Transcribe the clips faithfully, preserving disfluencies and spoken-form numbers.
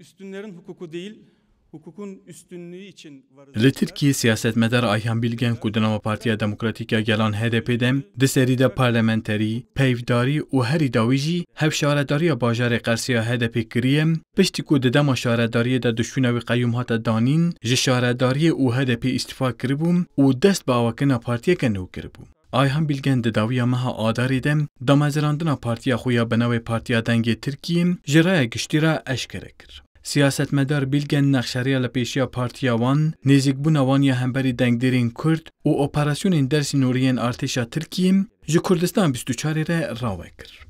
Üstünlerin hukuku değil, hukukun üstünlüğü için varız. Li Tirkiyê siyasetmedar Ayhan Bilgen ku di nava Partiya Demokratîk ya Gelan H D P de di serî de parlamenterî, peyvdarî û herî dawî jî hevşaredariya bajarê Qersiya H D P kiriye, piştî ku di dema şaredariyê de duşûna wî qeyûm hate danîn, ji şaredariyê û H D P îstîfa kiribû û dest bi awakirina partiyeke nû kiribû. Ayhan Bilgen di dawiya meha Adarê de damezrandina partiya xwe ya bi navê Partiya Dengê Tirkiyê ji raya giştî re eşkere kir. Siyasetmedar Bilgen nexşeriya li pêşiya partiya wan, nêzîkbûna wan ya hemberî dengdêrên Kurd û operasyonên dersînorî yên artêşa Tirkiyê ji Kurdistan bîst û çarê re rawe kir.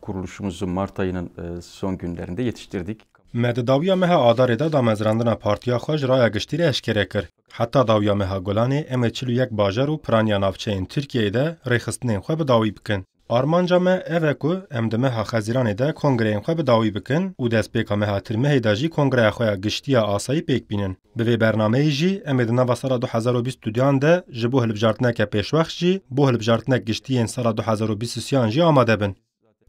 Kuruluşumuzu Mart ayının, e, son günlerinde yetiştirdik. Me di dawiya meha Adarê de damezrandina partiya xwe ji raya giştî re eşkere kir. Heta dawiya meha Gulanê em ê çil û yek bajar û piraniya navçeyên Tirkiyeyê de rêxistinên xwe bi dawî bikin. Armanca me ev e ku em di meha Xezîranê de kongreyên xwe bi dawî bikin û destpêka meha Tirmehê de jî kongreya xwe ya giştî ya asayî pêk bînin. Bi vê bernameyê jî em ê di nava sala du hezar û bîst û duyan de ji bo hilbijartineke pêşwext jî bo hilbijartinek giştî yên sala du hezar û bîst û sêyan jî amade bin.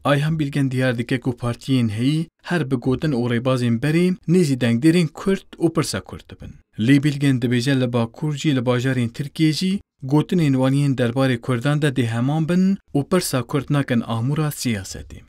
Ayhan Bilgen diyar dike ku partiyên heyî her bi gotin û rêbazên berê nêzî dengdêrên Kurd û pirsa Kurd dibin. Lê Bilgen dibêje li Bakur jî li bajarên Tirkiyê jî gotinên wan yên derbarê Kurdan de dê heman bin û pirsa Kurd nakin amûra siyasetê.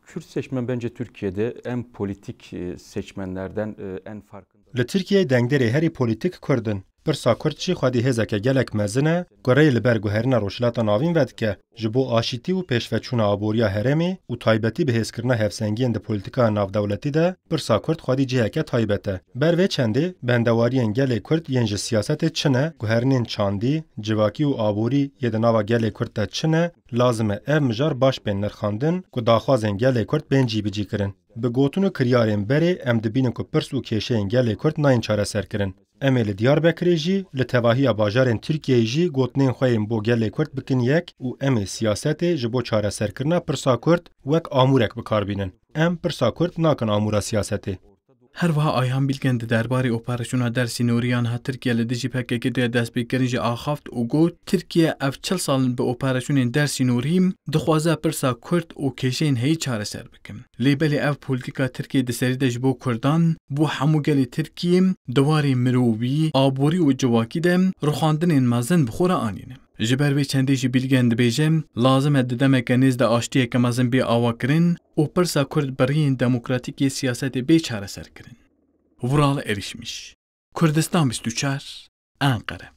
Kürt seçmen bence Türkiye'de en politik, e, seçmenlerden, e, en farkında. Li Tirkiyeyê dengdêrê herî polîtîk Kurd in. Pirsa Kurd jî xwedî hêzeke gelek mezin e ku rê li ber guherîna Rojhilata Navîn vedike. Ji bo aşîtî û pêşveçûna aboriya herêmê û taybetî bihêzkirina hevsengiyên di polîtîkaya navdewletî de pirsa Kurd xwedî ciheke taybet e. Ber vê çendê bendewariyên gelê Kurd yên ji siyasetê çi ne, guherînên çandî, civakî û aborî yê di nava gelê Kurd de çi ne, lazim e ev mijar baş bên nirxandin ku daxwazên gelê Kurd bên cîbicîkirin. Bi gotin û kiryarên berê em dibînin ku pirs û kêşeyên gelê Kurd nayên çareserkirin. Em ê li Diyarbekirê jî, li tevahiya bajarên Tirkiyeyê jî gotinên xwe yên bo gelê Kurd bikin yek û em ê siyasetê ji bo çareserkirina pirsa Kurd wek amûrek bi kar bînin. Em pirsa Kurd nakin amûra siyasetê. Her wiha Ayhan Bilgen di derbarê operasyona dersînorî ya niha Tirkiye li dijî P K K de destpêkirin jî axaft û got, Tirkiye ev çil sal in bi operasyonên dersînorî dixwaze pirsa Kurd û kêşeyên heyî çareser bikin. Lê belê ev polîtîka Tirkiyê di serî de ji bo Kurdan, bo hemû gelê Tirkiyê di warê mirovî, aborî û civakî de rixandinên mezin bi xwe re anîne. Ji ber vê çendê jî Bilgen dibêje, lazim e di demeke nêz de aştiyeke mezin bê avakirin û pirsa Kurd bi riyên demokratîk yê siyasetê bê çareserkirin. Vural Erişmiş, Kurdistan bîst û çar, Enqere.